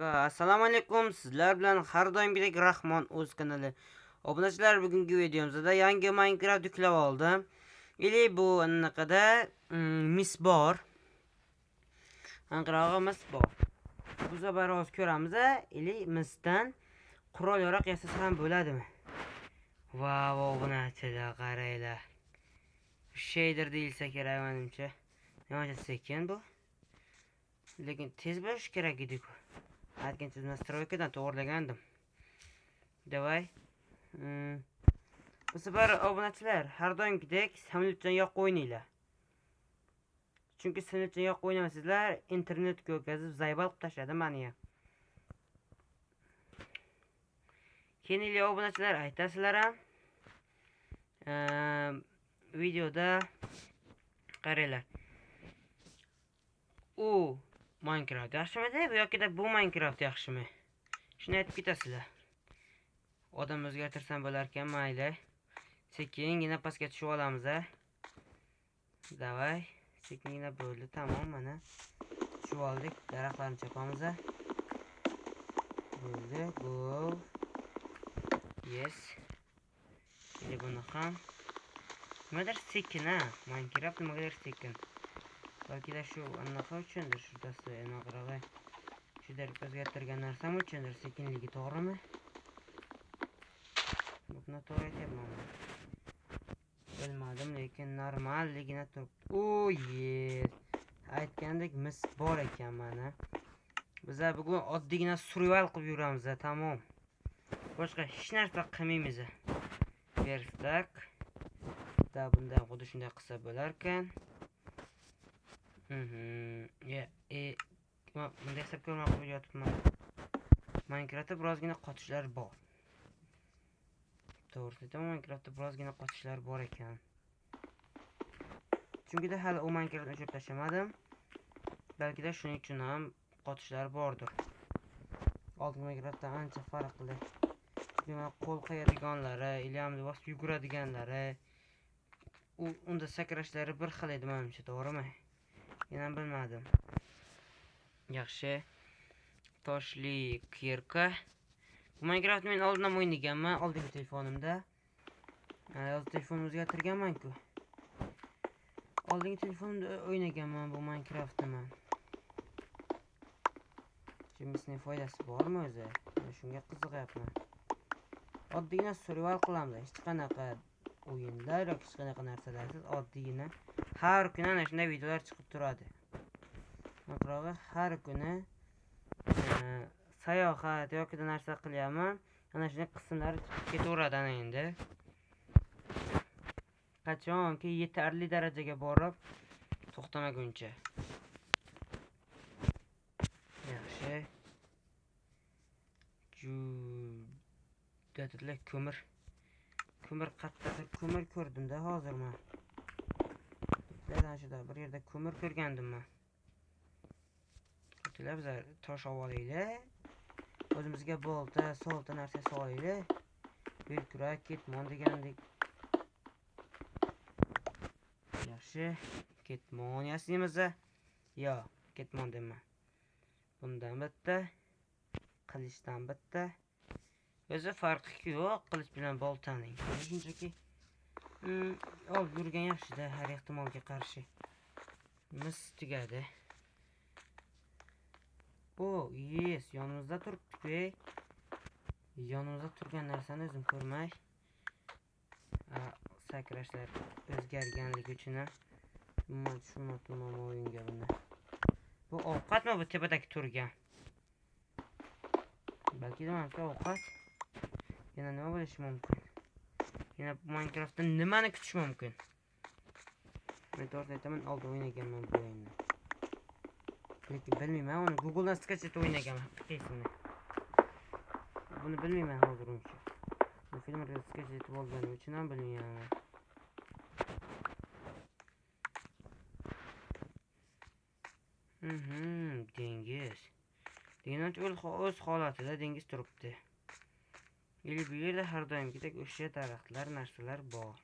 Assalomu alaykum, sizlar bilan har doimgidek Rahmon o'z kanali. Obunachilar, bugungi videomizda yangi Minecraft yuklab oldim. Ili bu anaqada mis bor. Anqirog'i mis bor. Bu safar hozir ko'ramiz, ili misdan qurol yarog' yasasa ham bo'ladimi? Vau, obunachilar, qaranglar. Shader deyilsa kerak menimcha. Nimacha sekin bu? Lekin tez bo'lishi kerak edi-ku. Aytgancha настройкадан to'g'irlagandim. Давай. Bu safar obunachilar har doimgidek samolyotdan yoqqa o'ynanglar. Chunki samolyotdan yoqqa o'ynamasanglar, internetga o'tkazib zaybal qilib tashladi meni ham. Keyin obunachilar aytasizlar ham. Videoda qaranglar. U Minecraft yaxshimi deb yoki bu Minecraft yaxshimi? Shuni aytib ketasizlar. Odam o'zgartirsam bo'larkan, mayli. Sekingina pastga tushib olamiz a. Davay, sekingina bo'ldi, tamom, mana. Tushib oldik, daraxtlarni chopamiz a. Bo'ldi, go. Yes. Endi buni ham nimadir sekin ha. Minecraft nimagadir sekin. Balki shu anaqa uchundir, shu dasta anaqarog'i. Shu o'zgartirgan narsam uchundir sekinligi, to'g'rimi? Buni to'g'ri aytyapmanmi? Bilmadim, lekin normalligina turibdi. O, yes. Aytgandek mis bor ekan mana. Biz bugun oddiygina survival qilib yuramiz, tamom. Boshqa hech narsa qilmaymiz. Verstak. Da bundan xuddi shunday qilsa bo'lar ekan. Ya, bunday hisob ko'rmay qo'yib yotibman. Minecraftda birozgina qotishlar bor. To'g'risini aytaman, Minecraftda birozgina qotishlar bor ekan. Chunki hali u Minecraftni o'chirib tashlamadim. Balki-da shuning uchun ham qotishlar bordir. Oldingi Minecraftdan ancha farqli. Nima qo'l qo'yadiganlari, ilyamni bosib yuguradiganlari, u unda sakrashlari bir xil edi menimcha, to'g'rimi? Yana bilmadim. Yaxshi. Toshli kirka. Bu Minecraftni men oldin ham o'ynaganman, oldingi telefonimda. Hozir telefonimni o'zgartirganman-ku. Oldingi telefonimda o'ynaganman bu Minecraftni men. Misning foydasi bormi o'zi? Men shunga qiziqyapman. Oddiygina survival qilamiz, hech qanaqa o'yinlar yoki hech qanaqa narsalarsiz oddiygina har kuni ana shunday videolar chiqib turadi. Aniqrog'i har kuni sayohat yoki narsa qilyapman. Ana shunday qismlari chiqib ketaveradi ana endi. Qachonki yetarli darajaga borib to'xtamaguncha. Yaxshi. Juda ko'mir. Ko'mir qayerdadir ko'mir ko'rdim-da hozir men. Biladan shuda bir yerda ko'mir ko'rgandim men. Ko'rdilar, bizlar tosh olaylik. O'zimizga bolta, solta narsa solaylik. Belkurak, ketmon degandek. Yaxshi, ketmon yasaymiz. Yo, ketmon deyman. Bundan bitta, qilichdan bitta. O'zi farqi yo'q qilich bilan boltaning. Shunchaki olib yurgan yaxshida har ehtimolga qarshi. Mis tugadi. O, yes, yonimizda turibdi-ku. Yonimizda turgan narsani o'zim ko'rmay. Sakrashlar o'zgarganligi uchun umuman tushunmadim o'yinga buni. Bu ovqatmi bu tepadagi turgan? Balki de manimcha ovqat. Yana nima bo'lishi mumkin? Yana Minecraftda nimani kutish mumkin? Men to'g'risini aytaman, oldin o'ynaganman bu o'yinni. Lekin bilmayman, uni Google'dan skachat o'ynaganman haqiqiysini. Buni bilmayman hozir uncha. Bu filmni skachat etib olganim uchun ham bilmayman. Dengiz. Dengiz o'z holatida dengiz turibdi. Ili bu yerda har doimgidek o'sha daraxtlar, narsalar bor.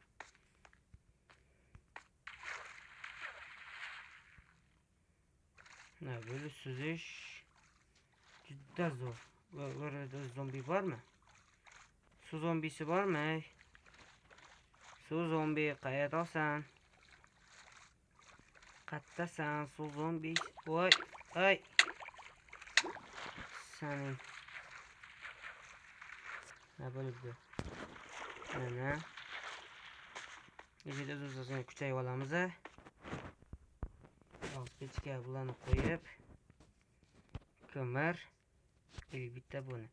Böyle süzüş Juda zo'r. Bu yerda zombi bormi? Suv zombisi bormi? Suv zombi qayerdasan? Qayerdasan suv zombi? Voy, ay. Sening. Nima bo'libdi? Mana. Eshikda o'zimizdan kuchayib olamiz. Hozir pechka bularni qo'yib, ko'mir, bitta buni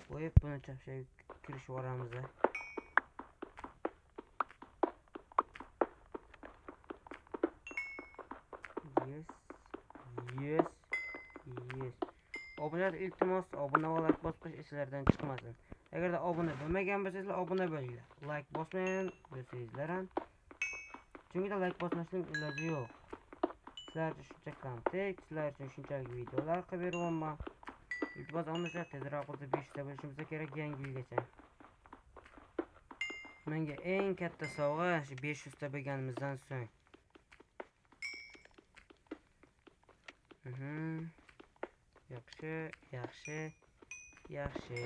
qo'yib, buni chapshayib kirishib yuboramiz. Yes. Yes. Yes. Obunalar, iltimos, obuna va like bosib qo'yish esingizdan chiqmasin. Agarda obuna bo'lmagan bo'lsangizlar, obuna bo'linglar. Like bosmagan bo'lsangizlar ham, chunki like bosmaslik iloji yo'q. Sizlar uchun shuncha kontent, sizlar uchun shunchalik videolar qilib beryapman. Iltimos, obunachilar tezroq bo'lsa 500 ta bo'lishimiz kerak yangi yilgacha. Menga eng katta sovg'a shu 500 ta bo'lganimizdan so'ng. Yaxshi, yaxshi, yaxshi.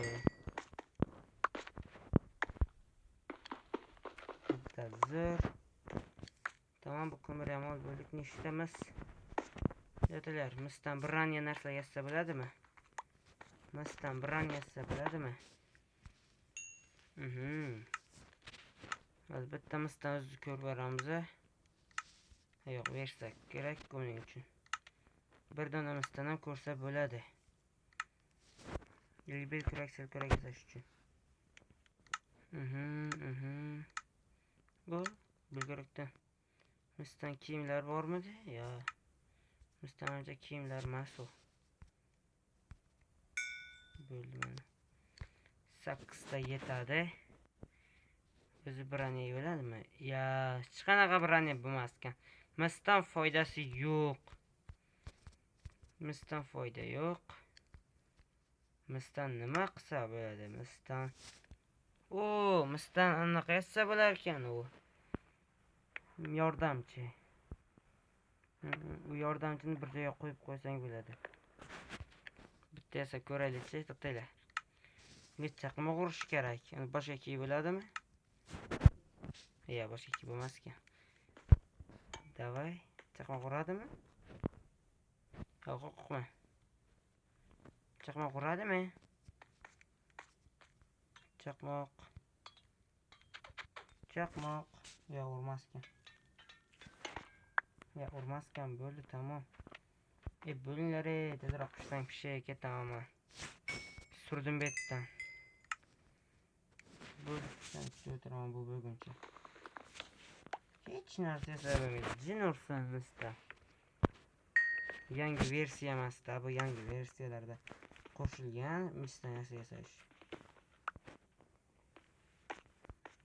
Bitta zo'r. Tamam, bu ko'mir ham olib bo'ldik. Nechtamiz? Yo'talar, misdan branya narsa yasa bo'ladimi? Misdan branya yasa bo'ladimi? Hozir bitta misdan o'zi ko'rib boramiz. Yo'q, versak kerak buning uchun. Bir dona misdan ham ko'rsa bo'ladi. Bir kurak, sel kurak yasash uchun. Bu bilgirakdan misdan kiyimlar bormidi? Yo. Misdan ancha kiyimlar emas u. Bo'ldi mana. 8 ta yetadi. O'zi branya bo'ladimi? Ya, hech qanaqa branya bo'lmas ekan. Misdan foydasi yo'q. Misdan foyda yo'q. Misdan nima qilsa bo'ladi? Misdan. O, misdan anaqa yasa bo'lar ekan u. Yordamchi. U yordamchini bir joyga qo'yib qo'ysang bo'ladi. Bitta yasa ko'raylikchi, to'xtanglar. Bunga chaqmoq urish kerak. Endi boshqa kiyib bo'ladimi? Ya, boshqa kiyib bo'lmas ekan. Davay, chaqmoq uradimi? Yo'q, qo'rqma. Chaqmoq uradimi? Chaqmoq. Chaqmoq. Yo'q, urmas ekan. Ya, urmas ekan, bo'ldi, tamom. Bo'linglar, tezroq pishsang pishay, ketaman. Surdim bu yerdan. Bo'ldi, sen kutib o'tiraman bu bo'lguncha. Hech narsa yasab bo'lmaydi. Jin ursin misda. Yangi versiya emasda, bu yangi versiyalarda qo'shilgan misdan narsa yasash.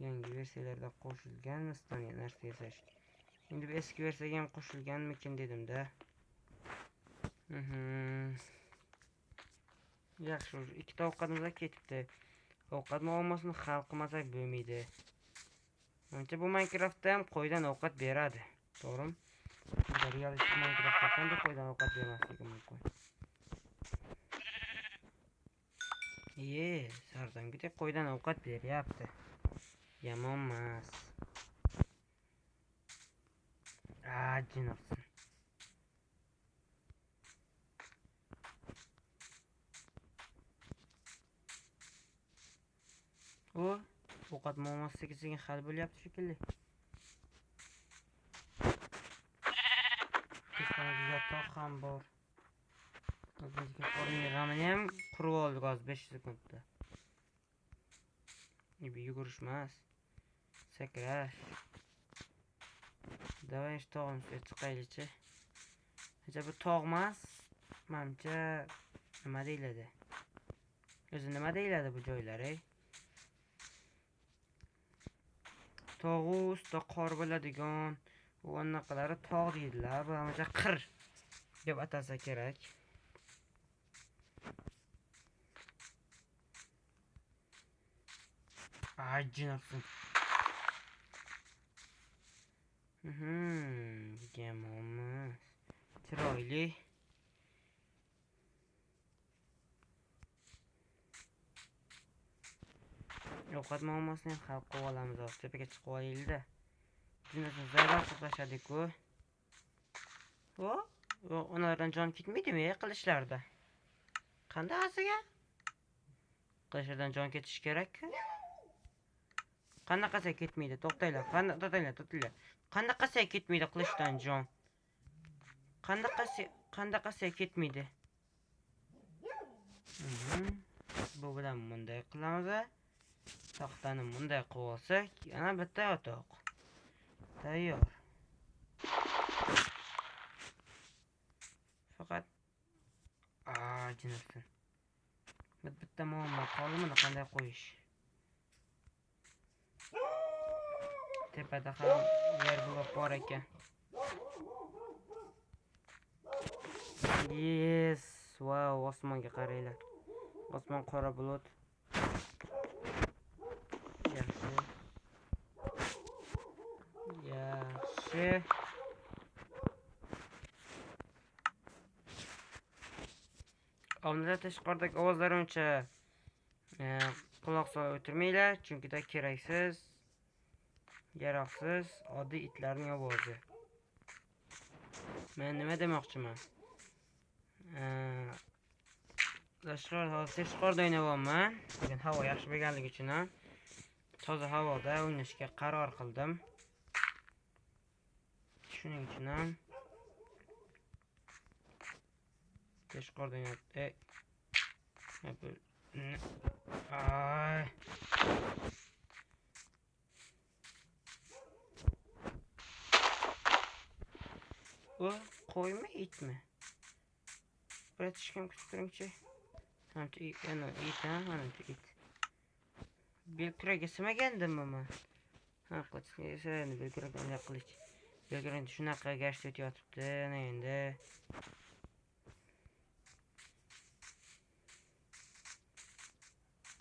Yangi versiyalarda qo'shilgan misdan narsa yasash. Endi bu eski versiyaga ham qo'shilganmikin dedim-da. Yaxshi, уже ikkita ovqatimiz ketibdi. Ovqat muammosini hal qilmasak bo'lmaydi. Menimcha bu Minecraftda ham qo'ydan ovqat beradi. To'g'rimi? Realistik Minecraftda qanday qo'ydan ovqat bermasligi mumkin? Sardangidek qo'ydan ovqat beryapti. Yomon emas. Jin ursin. U ovqat muammosi sekin-sekin hal bo'lyapti shekilli. Yotoq ham bor. O'zimizga qorning g'amini ham qurib oldik hozir 5 sekundda. Bu yugurish emas, sakrash. Davay shu tog'ni ustiga chiqaylikchi. Acha bu tog' emas, manimcha nima deyiladi? O'zi nima deyiladi bu joylar, ey? Tog'u ustida qor bo'ladigan u anaqalari tog' deydilar. Bu manimcha qir deb atalsa kerak. Ay, jin ursin. Yomon emas. Chiroyli. Ovqat muammosini ham hal qilib olamiz hozir. Tepaga chiqib olaylik-da. Jinnasini zarar qilib tashladik-ku. O, ulardan jon ketmaydimi qilichlarda? Qanday asiga? Qilichlardan jon ketishi kerak-ku. Qanaqasiga ketmaydi? To'xtanglar, to'xtanglar, to'xtanglar. Qanaqasiga ketmaydi qilichdan jon? Qanaqasiga ketmaydi? Bu bilan bunday qilamiz. Taxtani bunday qilib olsak, yana bitta yotoq. Tayyor. Faqat jinsin. Bitta muammo qoldi, buni qanday qo'yish? Tepada ham yer blok bor ekan. Yes, wow, osmonga qaranglar. Osmon qora bulut. Yaxshi. Yaxshi. Oldinda tashqaridagi ovozlar uncha quloq solib o'tirmanglar, chunki da keraksiz, yaroqsiz oddiy itlarning ovozi. Men nima demoqchiman? Tashqarida o'ynayapman. Bugun havo yaxshi bo'lganligi uchun ham toza havoda o'ynashga qaror qildim. Shuning uchun ham tashqarida o'ynayapti. U qo'ymi, itmi? Bratishkam, kutib turingchi. Hamchi it, ha, manimcha it. Belkuraga simagandimmi man? Ha, qilich, belkurak bunday qilich. Belkurak shunaqa gasht o'tyapti, ana endi.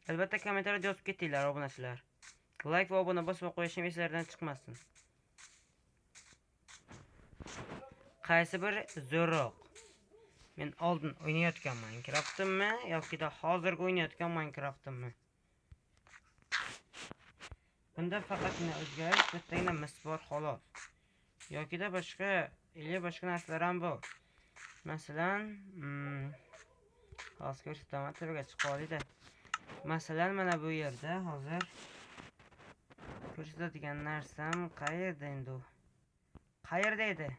Albatta kommentariyada yozib ketinglar obunachilar. Like va obuna bosib qo'yishim esingizdan chiqmasin. Qaysi biri zo'rroq? Men oldin o'ynayotgan Minecraft'immi yoki da hozirgi o'ynayotgan Minecraft'immi? Bunda faqatgina o'zgarish bittagina mis bor xolos. Yoki da boshqa ili boshqa narsalar ham bor. Masalan, hozir ko'rsataman, tepaga chiqib olayda. Masalan, mana bu yerda hozir ko'rsatadigan narsam qayerda endi u? Qayerda edi?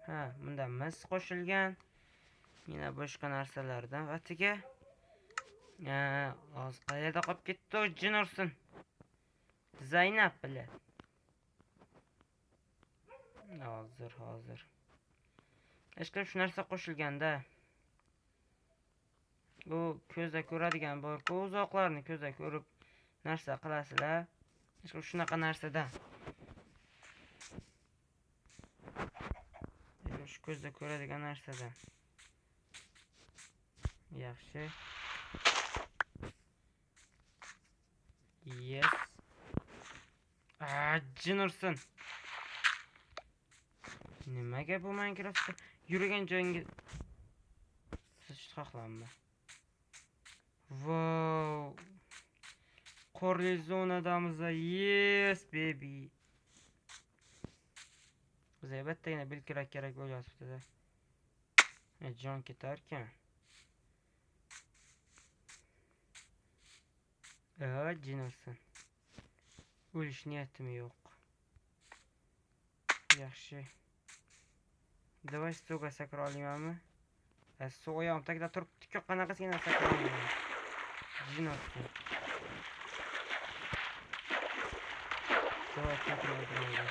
Ha, bunda mis qo'shilgan. Yana boshqa narsalardan atiga. Hozir qayerda qolib ketdi u jin ursin? Zaynab bilan. Hozir, hozir. Ishqilib shu narsa qo'shilganda bu ko'zda ko'radigan bor-ku, uzoqlarni ko'zda ko'rib narsa qilasizlar. Ishqilib shunaqa narsadan. Shu ko'zda ko'radigan narsadan. Yaxshi. Yes. Jin ursin. Nimaga bu Minecraftda yurgan joyingiz siz xohlanma. Wow. Qorli zonadamiz. Yes baby. Bizga bittagina belkirak kerak bo'lyapti-da. Jon ketarkan. Jin ursin. O'lish niyatim yo'q. Yaxshi. Давай suvga sakra olamanmi? Suv oyog'im tagida turibdi-ku, qanaqasiga sakra olaman? Jin ursin. Давай tulkini o'ldirmayman.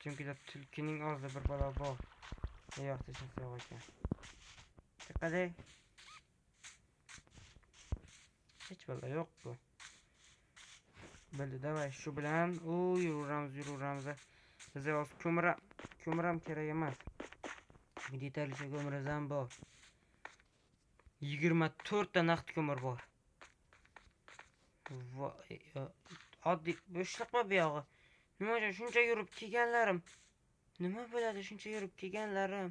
Chunki tulkining og'zida bir balo bor. Yo'q, hech narsa yo'q ekan. Chiqadi. Hech balo yo'q bu. Bo'ldi, давай shu bilan yuraveramiz, yuraveramiz. Bizga hozir ko'mir ham kerak emas. Yetarlicha ko'mirimiz ham bor. 24 ta naqd ko'mir bor. Oddiy bo'shliqmi bu yog'i? Nima uchun shuncha yurib kelganlarim? Nima bo'ladi shuncha yurib kelganlarim?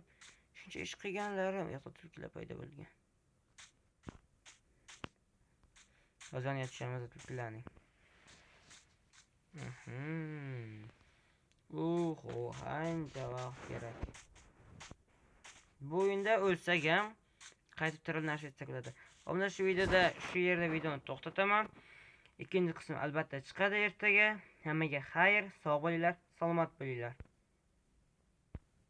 Shuncha ish qilganlarim. Yo'qda tulkilar paydo bo'lgan. Yoniga tushamiz tulkilarning. Uhu, ancha vaqt kerak. Bu o'yinda o'lsak ham qaytib tirilib etsak bo'ladi. Unda shu videoda shu yerda videoni to'xtataman. Ikkinchi qism albatta chiqadi ertaga. Hammaga xayr, sog' bo'linglar, salomat bo'linglar.